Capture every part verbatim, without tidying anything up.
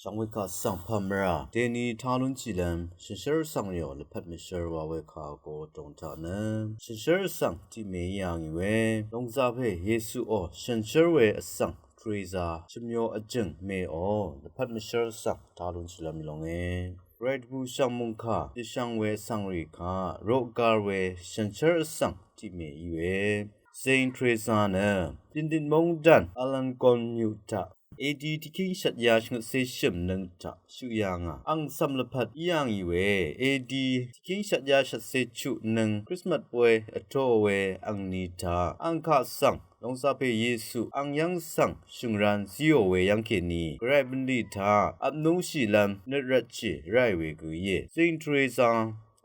Shvngwekaq svng pvmvrà deni talun chilvm shànshér vsvng rìò lvpat mvshvr wa we kà go dong taq nø shànshér vsvng tiq mè í yà ngì we longzapè Yesuò shànshér we vsvng Teresa shvmyo vjø̀ng mèò lvpat mvshvr svng talun shvlvm í longe. Gvray dvbùshv̀ng mòngkà dvshvng we vsvng rì kaq roqgar we shànshér vsvng tiq mè í we Saint Teresa nø Pyindit mongdan Alangon myuq taq A D tiqkíng shvtyá shvngøtcé shø̀m nøng taq shøq yà ngà ang cv̀m lvpat í yà ngì we A D tiqkíng shvtyá shvtcé chuq nøng Krismas bóy vtó we angni taq ang kaq svng longzapè Yesu ang yv́ng svng shø̀ngran zíò we yv́ngkèní Gvray bv̀nlì taq vpnúngshìlv́m nøt rvtshì ráì we gø íe. Saint Teresa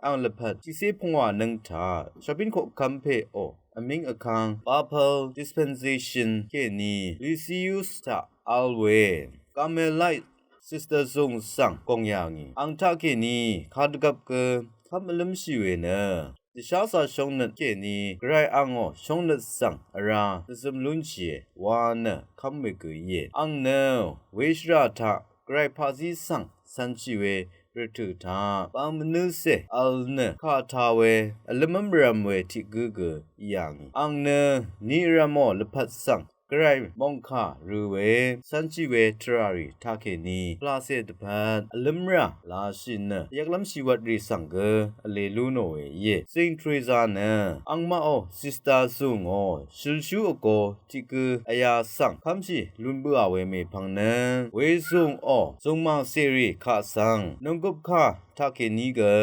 ang lvpat tiqcé pungwà nøng taq shvbín koqkv́m pèò vmíng vkvng Papal Dispensation kèní Lisius taq vl we Carmelite Sister zùng svng gòng yà ngì ang taqkèní kadvgvp gø kv́m vlǿmshì we nø dvsházā shóngnøt kèní Gvray angò shóngnøt svng vrá dvzøm lúnshìe wa nø kv́m we gø íe. Ang nø weshvrà taq Gvray paqzí svng cv̄nshì we rvtø̀ taq bang mvnǿcè vl nø kà tā we vlǿmv́m rv̄m we tiq gǿ gø í yà ngì ang nø ni vrv̄mò lvpat svng Gvray mòngkà rø̄ we cv̄nshì we tvrà rì taqkèní pvlacè dvpvt vlǿmrà lashì nø yvklv́m shìwvt rì svng gø vlē lú nò we íe. Saint Teresa nø angmaqò Sister zùngò shølshú vgo tiq gø vyā svng kv́mshì lún bǿà we mèpvng nø wezùngò zùngmàng cèrì kaq svng nunggup kà taqkèní gø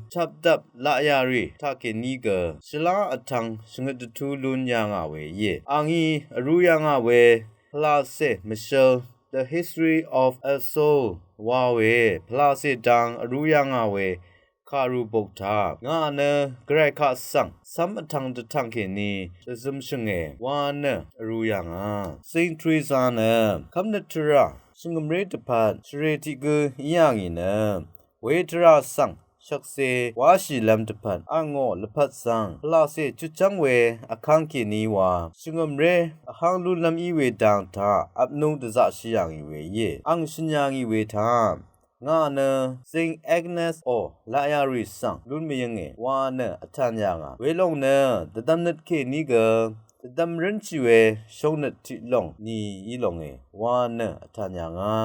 chapdap laqyà rì taqkèní gø shvlá vtv̄ng shvngøt dvtú lún yà ngà we íe. Angí vrū yà ngà we pvlacè mvshǿl The History of a Soul wa we pvlacè dang vrū yà ngà we kàrù bok taq ngà nø Gvray kaq svng cv́m vtv̄ng dvtv̀ng kèní dvzøm shø̀nge wa nø vrū yà ngà. Saint Teresa nø kv́mnøt tvrà shvngø̀mré dvpvt shvrè tiq gø í yà ngì nø we tvrà svng shvkse wáshìlv́m dvpvt angò lvpat svng pvlacè chutchv́ng we vkv́ng kèní wa shvngø̀mré vháng lúnlv́m í we dang taq vpnúng dvzaqshì yà ngì we íe. Ang shø̀n yà ngì we taq ngà nø Saint Agnes ò laqyà rì svng lún mvyønge wa nø vtv̀n yà ngà welòng nø dvdvmnøt kèní gø dvdvm rǿnshì we shóngnøt tiq lòng ni í longe wa nø vtv̀n yà ngà.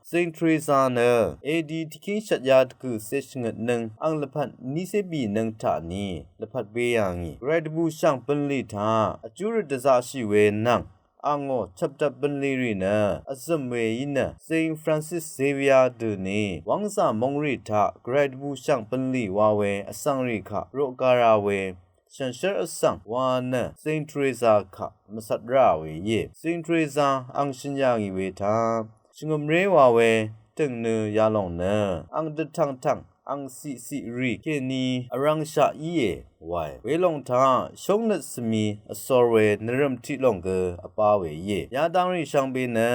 Saint Teresa nø A D tiqkíng shvtyá dvgø̀cé shvngøt nøng ang lvpat nícé bì nøng taq ni lvpat be yà ngì Gvray dvbùshv̀ng bv̀nlì taq vjú røt dvzaqshì we nvng angò chvpdvp bv̀nlì rì nø vzø̀m we í nø Saint Francis Xavier dø ni wv́ngzà móngrì taq Gvray dvbùshv̀ng bv̀nlì wa we vsvng rì kaq roqga ra we shànshér vsvng wa nø Saint Teresa kaq mvcvt rá we íe. Saint Teresa ang shø̀n yà ngì we taq shvngø̀mré wa we dø̀ng nø yalòng nø ang dvtv̀ngtv̀ng ang ciqciq rì kèní vrv̄ngshaq íe wae. Welòng taq shóngnøt svmi vsor we nvrø̀m tiq lòng gø vbá we íe. Yadang rì shvngbe nø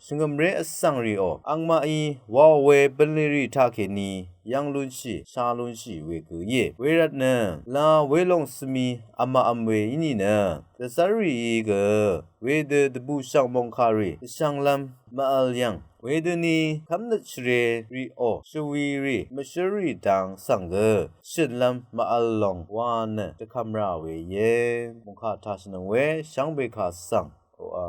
shvngø̀mré vsvng rìò angmaqí waò we bv̀nlì rì taqkèní yv́ng lúnshì shá lúnshì we gø íe. Wervt nø la welòng svmi vmaqvm we í nìnø dvzv́r rìí gø wedø dvbùshv̀ng mòngkà rì dvshv̄nglv́m mvvl yv̀ng wedøni kv́mnøt shvrē rìò shvwi rì mvshǿr rì dang svng gø shø̀nlv́m mvvl lòng wa nø dvkvm rà we íe. Mòngkà taq shvnøng we shvngbe kà svng oqà